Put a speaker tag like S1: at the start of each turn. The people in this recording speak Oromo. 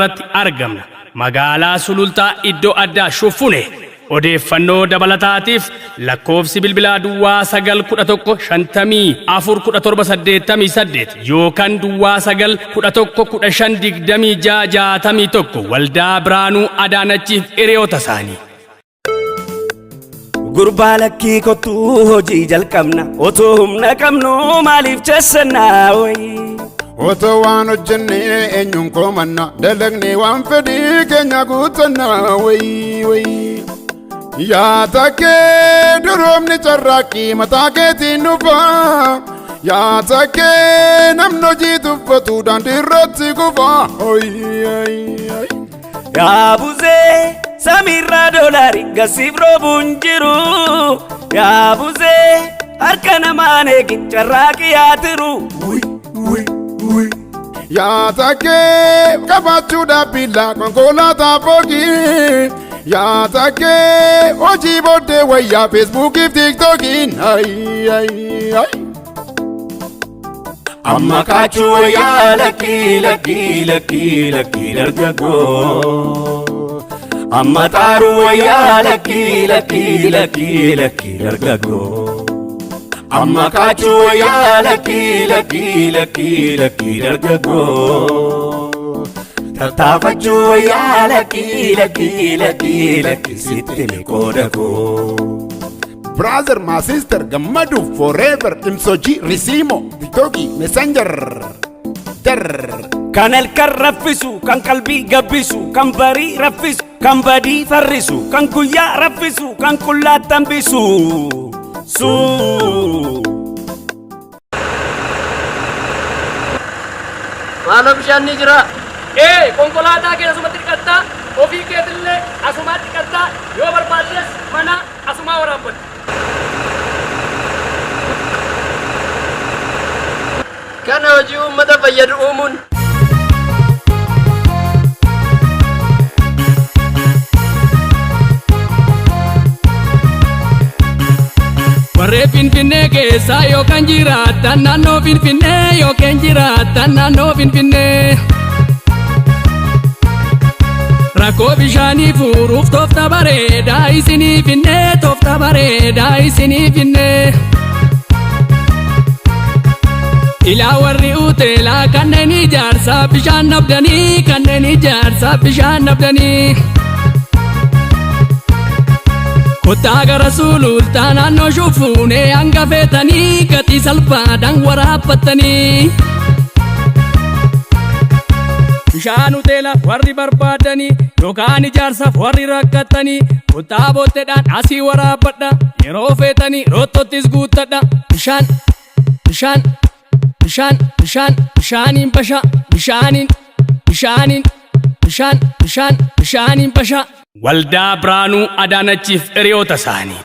S1: Irratti argamna. Magaalaa Sulultaa iddoo addaa Shuffune. Odeeffannoo dabalataatiif lakkoofsi bilbilaa duwwaa 9 11 54 17 88 yookaan duwwaa 9 11 15 26 61 Waldaa Biraanuu Adaanachiif hiriyoota isaanii.
S2: Gurbaa lakkii kottuu hojii jalqabna otoo humna qabnu maaliif chessannaa wayii.
S3: Otoo waan hojjennee eenyuun komanna dalagnee waan fedhii keenya guutanna wayii wayii. Yaa takkee duroomni carraaqqii mataa keetiin dhufa. Yaa takkee namni hojii tuffatu daandii irratti kufa.
S2: Yaa buzee samiirraa doolaari gasiif roobuun jiru. Yaa buzee harka namaan eegin carraaqii yaa tiru.
S3: Yaa takkee qabaachuudhaaf billaa konkolaataa fooqii. Yaa takkee hojii booddee wayyaa feesbuukiif tiiktookiin.
S2: Amma kaachuu wayyaa lakkii lakkii lakkii lakkii dargaggoo. Amma xaaruu wayyaa lakkii lakkii lakkii lakkii dargaggoo. Amma kaachuu wayyaa lakkii lakkii lakkii lakkii dargaggoo. Tattaafachuu wayyaa lakkii lakkii lakkii lakkii sitti qooda koo.
S3: Brother, my sister, gammadu forever, imsoji, risimo, tiktoki, messenger. Dar.
S2: Kan halkan raffisu, kan qalbii gabbisu, kan barii raffisu, kan badii farrisu, kan guyyaa raffisu, kan qullaatti hambisu. Suu.
S4: Maaloo bishaan ni jira.
S1: Ee konkolaataa kee asumatti dhiqattaa ofii keetillee asumaa dhiqattaa yoo barbaaddes mana asumaa waraabbatta.
S4: Kana hojii uummata fayyadu uumuun.
S1: Warree Finfinnee keessaa yookaan jiraattan naannoo Finfinnee yookaan jiraattan naannoo Finfinnee. Rakkoo bishaanii furuuf toofta bareedaa isinii finnee toofta bareedaa isinii finnee. Ilaa warri uteelaa kanneen ijaarsaa bishaan dhabdanii kanneen ijaarsaa bishaan dhabdanii. Kottaa gara sulultaa naannoo shufuunee hanga feetanii gatii salphaadhaan waraabbattanii. Bishaan hoteela warri barbaadanii yookaan ijaarsaaf warri rakkattanii kottaa bootteedhaan asii waraabbadha yeroo feetanii roottottis guuttadha bishaan bishaan bishaan bishaan bishaaniin basha bishaaniin bishaaniin bishaan bishaan bishaaniin basha. Waldaa Biraanuu Adaanachiif hiriyoota isaanii.